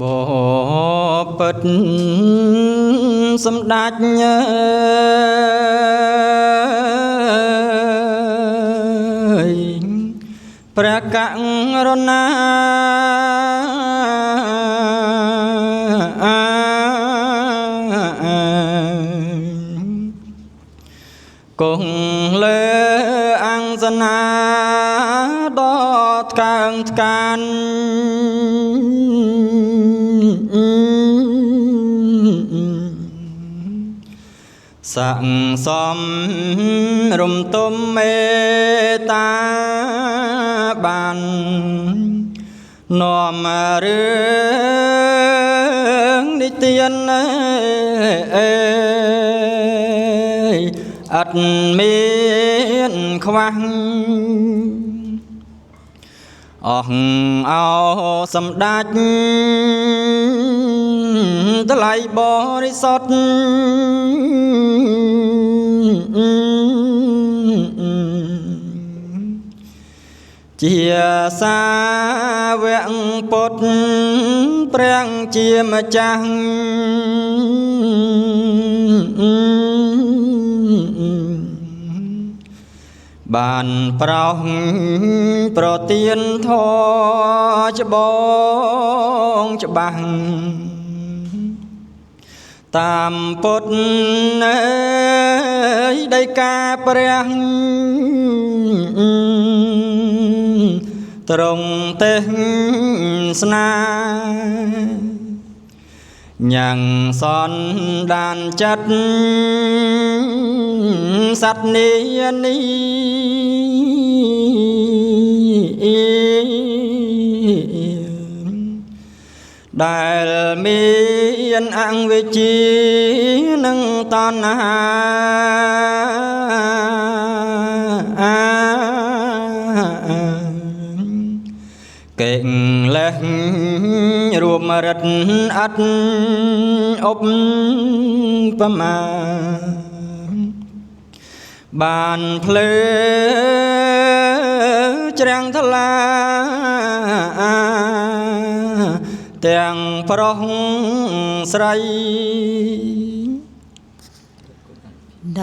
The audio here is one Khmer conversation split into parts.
បពិតសម្ដេចព្រះករុណាគង់លើអង្គសនាដ៏ថ្កើងថ្កានស័ងសំរំទុំមេត្តាបាននាំរឿងនិទានអត់មានខ្វះអស់អោសម្ដេចថ្លៃបរិសុទ្ធជាសាវកពុទ្ធព្រះជាម្ចាស់បានប្រោសប្រទានធម៌ច្បងច្បាស់តាមពុទ្ធដីកាព្រះត្រង់ទេសនាញ៉ាំងសនដានចិត្តសត្វនេះនេះដែលមានអង្គវិជ្ជានិងតណ្ហាកិលេសរួមរិទ្ធអត់ឧបមាបានភ្លើច្រាំងថ្លាទាំងប្រុសស្រី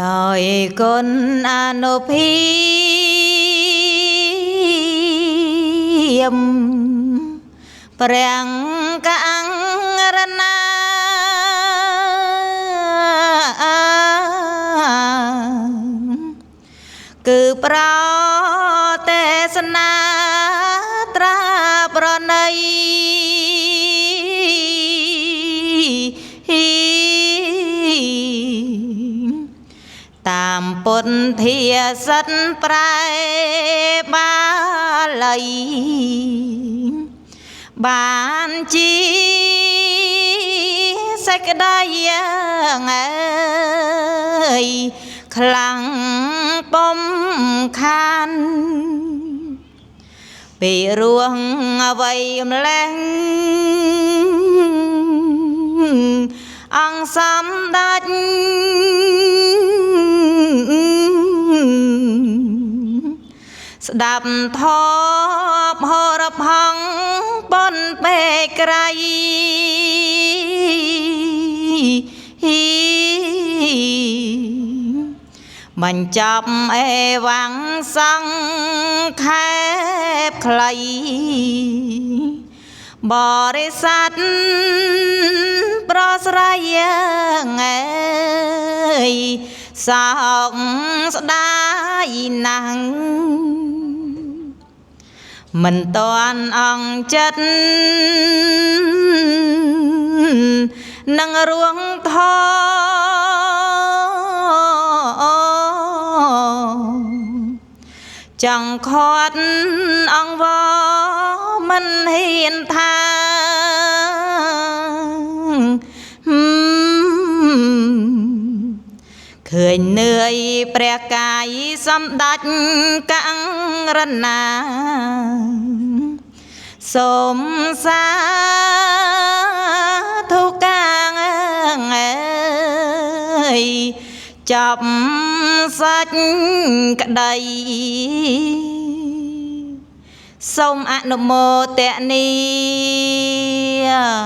ដោយគុណអនុភាពព្រះករុណាគឺប្រទេសនាត្រាប្រណីតាមពុទ្ធាសិទ្ធប្រែបាលីបានជាសេចក្តីអើយខ្លាំងបំខានពីរួងអ្វីម្លេះអង្គសម្ដេចស្ដាប់ធម៌ហរផងបនពេក្រៃបញ្ចប់អេវ៉ាំងសង្ខេបខ្លីបរិស័ទប្រស្រ័យអើយសោកស្ដាយណាស់មិនតាន់អង្គចិត្តនឹងរួងធចង់ខាត់អង្គវមិនហ៊ានថាឃើញនឿយព្រះកាយសម្ដេចករុណាសូមសាធុកាងអើយចាប់សាច់ក្តីសូមអនុមោទនា។